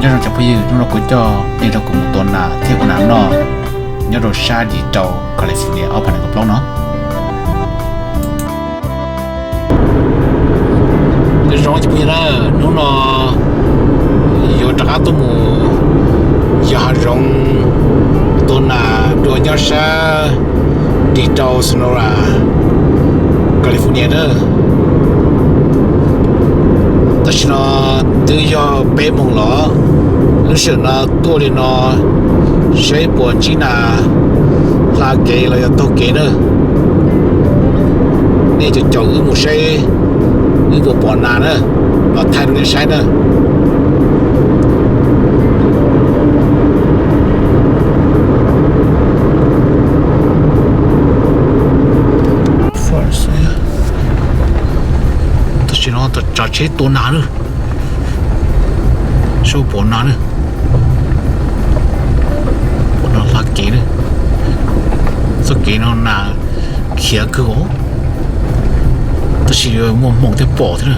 Nyob zoo cov phooj ywg, hnub no kuv coj nej rau kuv mus tua nas thiab ua nas noj nyob rau sab dim rau California ob phav nees nkaum plaub no. Nyob zoo cov phooj ywg na, hnub no yuav rov qab tuaj mus yos hav zoov tua nas dua nyob sab dim rau Sonora, California na. Tam sim no twb yog peb moos los, lub sij hawm no tuaj li no seb puas ntsib nas hla kev los yog taug kev na. Nej caum caum wb mus seb wb puas pom nas na, los thaij rau nej saib na. Tam sim no tsav tsheb tua nas na, seb puas pom nas na. Puas nas hla kev na. Txoj kev no nas khiav kawg os, tab sis muaj hmoo thiab pom thiab na.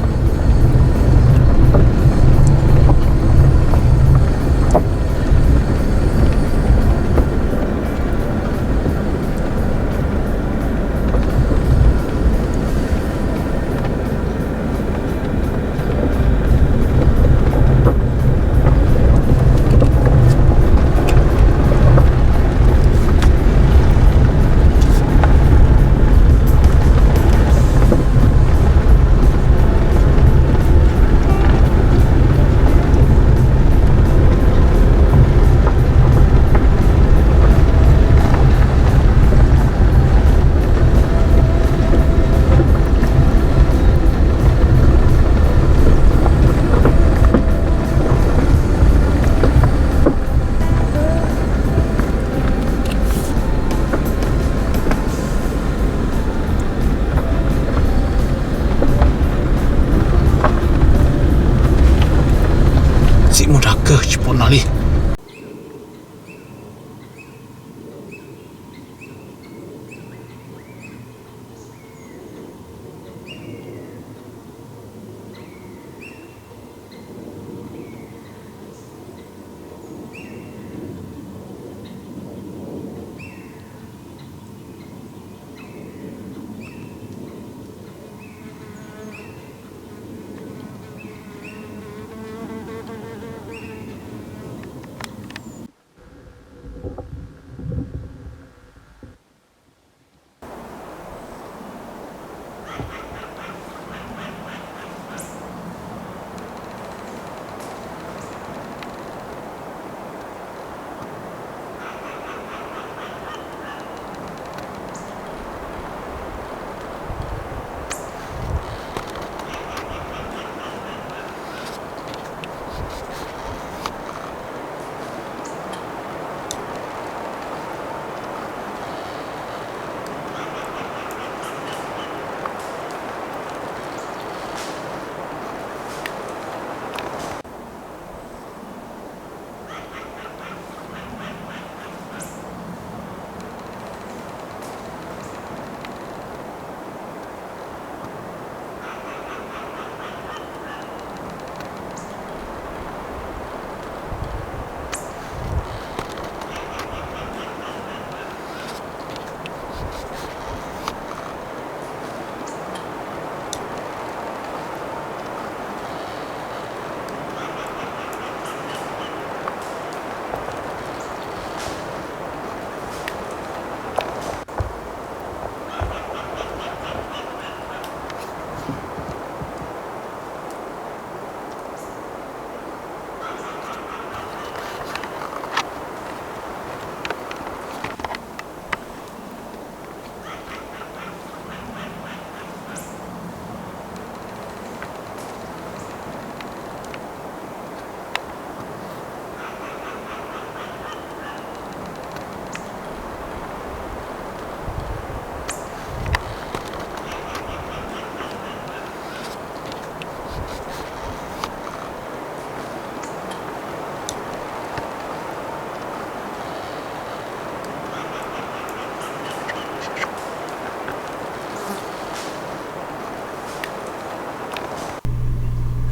Txim muaj nrag kawg tsis pom nas li.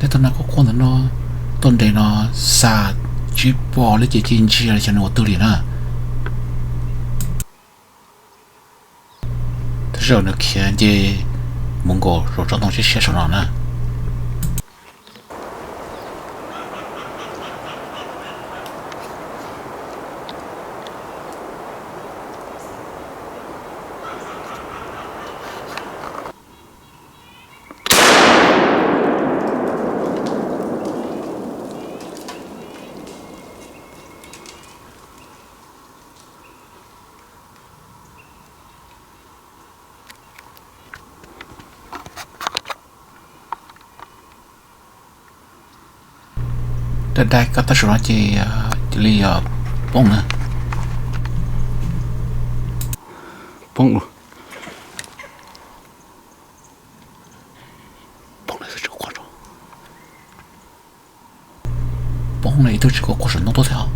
Neb tau nas quaj quaj ntawm no tuaj nres no xa Tsis pom li ces cia ntsia li xyov nws ua twg li na. Tab sis nws khiav nce mus nkaus saum tsob ntoo siab siab saum no na. Dai dai koj tab saum no ces cia li poob na. Poob lawm. Poob lawm, ib tug tsis quaj, poob lawm, ib tug tsis quaj, quaj saum ntoo tuaj thiab os.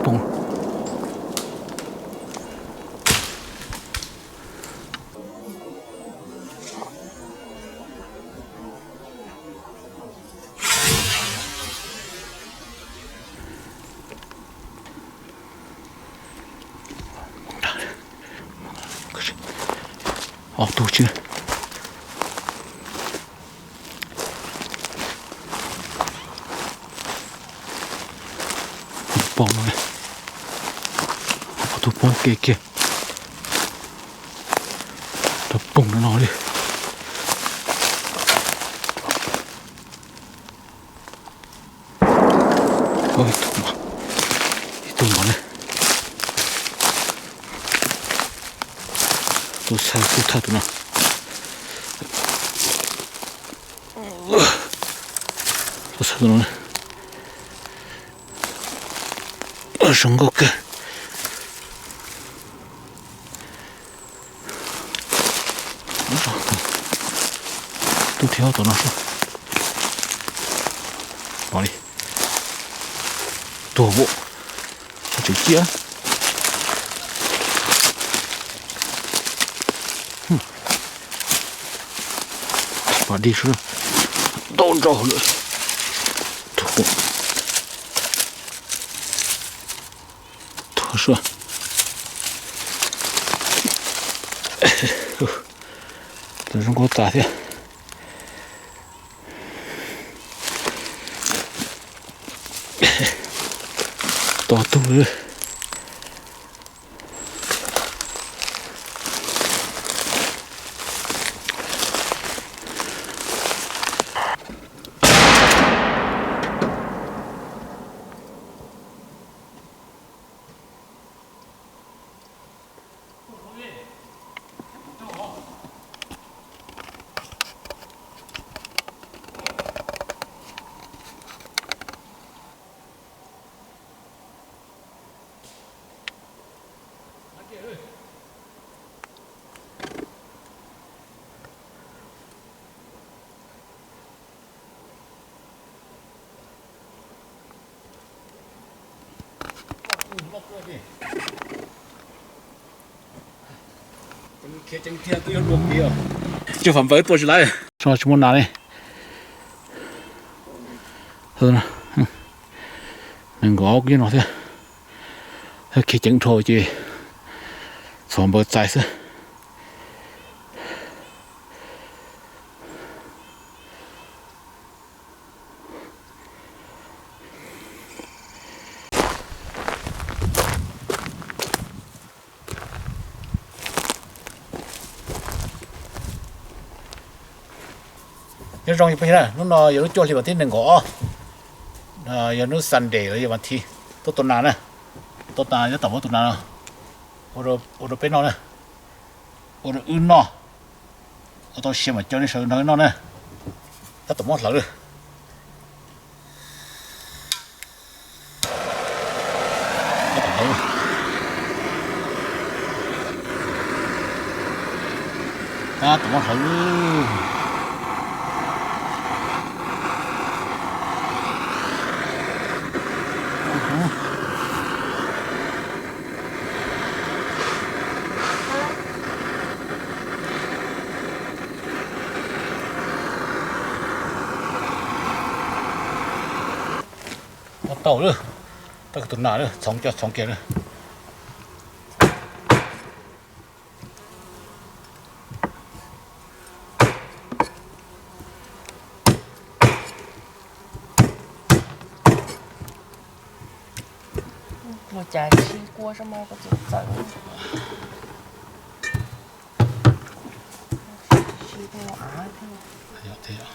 Poob. Ob tug tsis. Poob no, ob tug poob kiag kiag. Rau poob no no li. Ib tug no, ib tug no ne. Tus xav tus thawj tus no. Tus xav tus no. Zoo nkauj kawg. Tub thiab tom no sub. Pom li. Tuag vum. Tseem ciaj. Pom dig sub. Ntau nrau lawm. Tuag vum. Tuag sub. Tus zoo nkauj tas thiab. Tos tug. Coj fam npawv tua tsis laib, tsis muaj nas li. Nees nkaum ob kib no thiab, khiav ceev dhau ces txhuam npaws txais xwb. Nyob zoo ib phooj ywg na, hnub no yog lub cuaj hli vas thib nees nkaum ob, yog hnub Sunday los yog vas thiv, tuaj tua nas na, tua nas tab tom muab tus nas no ua rau peb noj na, ua rau wb noj, ua tau sia mam coj nej sawv nrog wb noj na. Tab tom muab hlawv lawm. Tab tom muab hlawv lawm. Ua tau lawm, tau tus nas lawm, txhoov coj txhoov kiag lawm. Ua cas sib kua zog mas koj txawm txawm. Sib kua av thiab.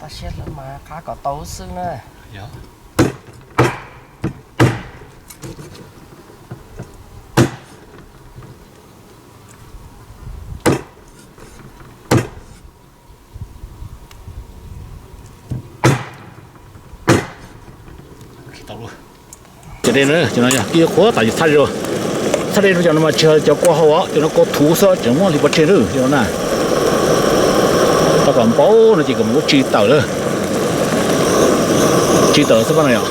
Tau siab lawm mas qab kom tau xwb na. Cov dej no, cov no yog kib qhuav tas yus txhaj dej, txhaj dej rau cov no mas tsis yog cov kua hau os, cov no kua thuv xwb, cov muab hliv pov tseg na, cov no na. Tau kom npau no ces kom mus lub tsis tawm lawm. Tsis tawm xwb pab no yom.